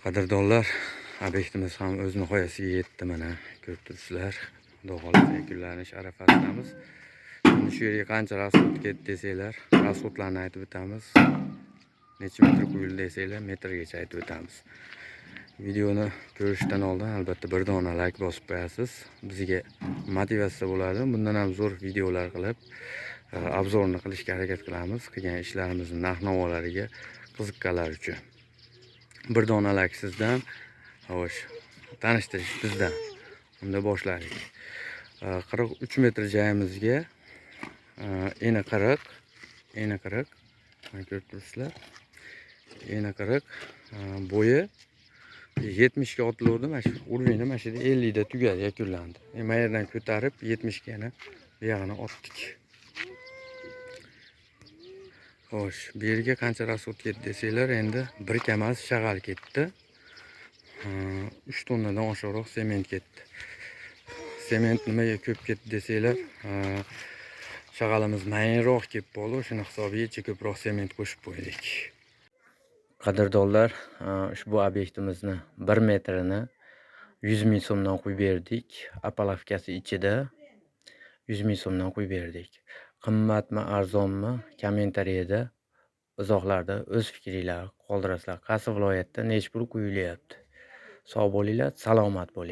Qadrdonlar, obyektimiz ham o'z nihoyasiga yetdi, mana ko'rib turibsizlar. Xudo xohlasa, yakunlanish arafasidamiz. Endi shu yerga qancha расход ketdi desanglar, расход larni aytib o'tamiz. Necha metr quyildi desanglar, metrgacha aytib o'tamiz. Videoni ko'rishdan oldin albatta bir dona layk bosib qo'yasiz. Bizga motivatsiya bo'ladi. Bundan ham zo'r videolar qilib, обзор ni qilishga harakat qilamiz. Qilgan ishlarimizni narx-navolariga qiziqqanlar uchun. Bir dona layk sizdan, xo'sh, tanishtirish bizdan. Unda boshladik. 43 metr joyimizga eni 40, eni 40, mana ko'rib turibsizlar. Eni 40, bo'yi 70 ga otiluvdi. Mana shu уровень i mana shu yerda 50 da tugadi, yakunlandi. Mana yerdan ko'tarib 70 ga yana bu yog'ini otdik. Xo'sh, bu yerga qancha расход ketdi desanglar, endi bir kamaz shag'al ketdi. 3 tonnadan oshiqroq sement ketdi. Sement nimaga ko'p ketdi desanglar, shag'alimiz mayinroq kelib qoldi, o'shani hisobiga ancha ko'proq sement qo'shib qo'ydik. Qadrdonlar, ushbu obyektimizni 1 metrini 100 ming so'mdan qo'yib berdik. Опалубка si ichida 100 ming so'mdan qo'yib berdik. Qimmatmi, arzonmi? Kommentariyada, izohlarda o'z fikringlarni qoldirasizlar. Qaysi viloyatda nechi pul quyilyapti? Sog' bo'linglar, salomat bo'linglar.